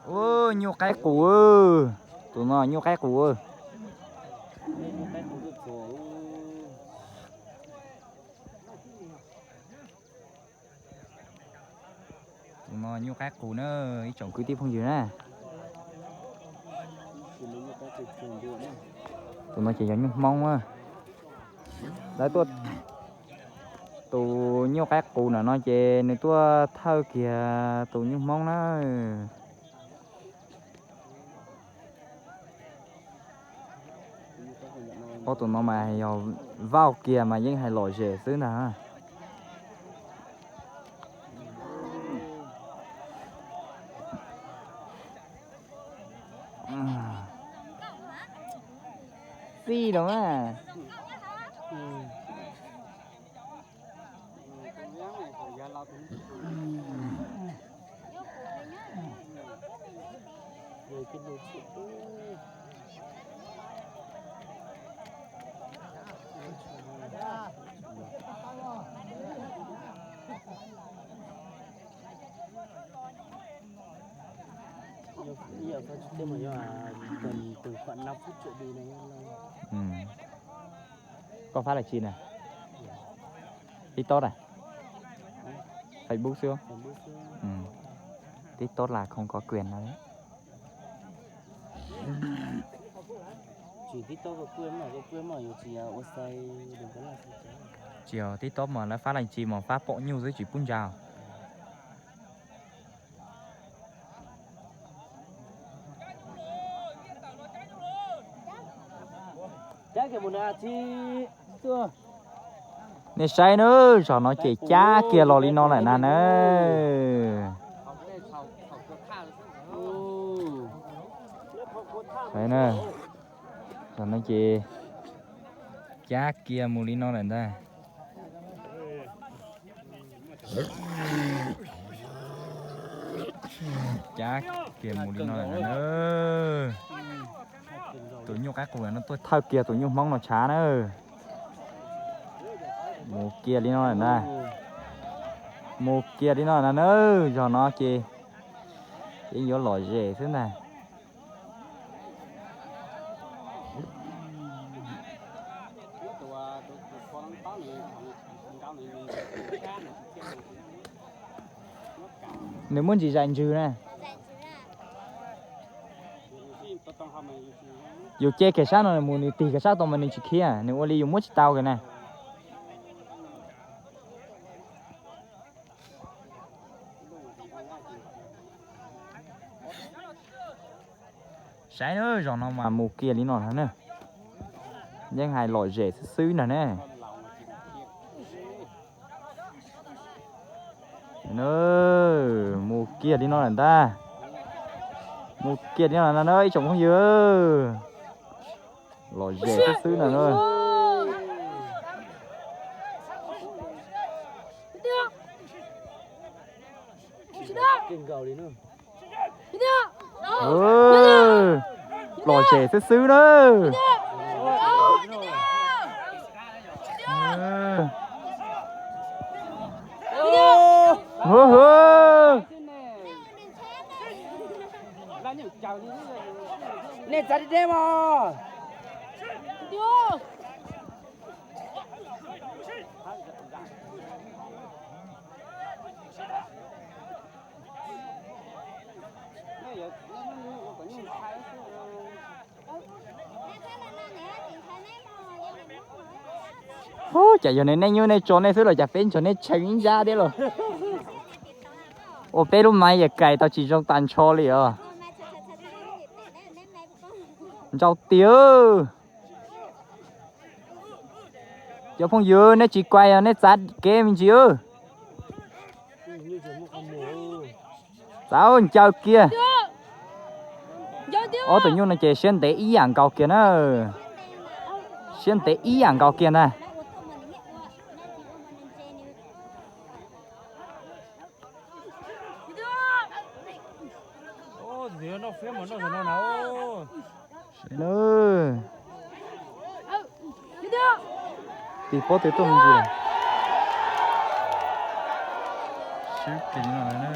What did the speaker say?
Ua, nyuj qaib qus. Tus no nyuj qaib qus. Tus no nyuj qaib qus na, ib tsoom kwv tij phooj ywg na. Tus no ces yog nyuj Hmoob na. Lawv tuaj, tus nyuj qaib qus na no ces nws tuaj thawj kiag tus nyuj Hmoob na. Ob tug no mas yog vauj kiag mas yeej hais lom zem xwb ntag. Txij los mas. Koj fab lawm tsis na? TikTok à? Facebook xwb. TikTok là không có quyền đâu. Tsis TikTok mas lawv fab leej tsis mas fab pom nyuj xwb tsis pub ntsa. Nej saib na, zaum no ces cab kiag los li no lawm na na. Zaum no ces cab kiag mus li no lawm ntag. Cab kiag mus li no lawm na. Tus nyuj qaib qus no tuaj thawj kiag tus nyuj hmoob no tshav na. Mus kiag li no lawm na. Mus kiag li no lawm na, zaum no ces yeej yuav lom zem xwb ntag. Nws muaj ntsis zais ntsws na. Yus ce kiag sab no mus nws tig kiag sab tod mas nws tsis khiav, nws ua li yus muab tsis tau kiag na. Saib na, zaum no mas mus kiag li no lawm na. Yeej hais lom zem xwb xwb ntag ne. Mus kiag li no lawm ntag. Mus kiag li no lawm na ib tsoom phooj ywg. Lom zem xwb xwb ntag na. Lom zem xwb xwb na. Nej txav deb deb mog. Ub, cas yog nej, nej nyuj nej tso nej xwb los cas peb ntsog nej tshee ib ntsab thiab los. Ua peb lub maiv yam kais tau tsis zoo tas ntsho li os. Ntsauj tiag. Cov phooj ywg, nej tsis kuai os, nej txav kev me ntsis. Txav ncaws kiag. Ob tug nyuj no ces siab ntev ib yam nkaus kiag na. Siab ntev ib yam nkaus kiag ntag. Tig pob tw tuaj me ntsis. Sib kis no na.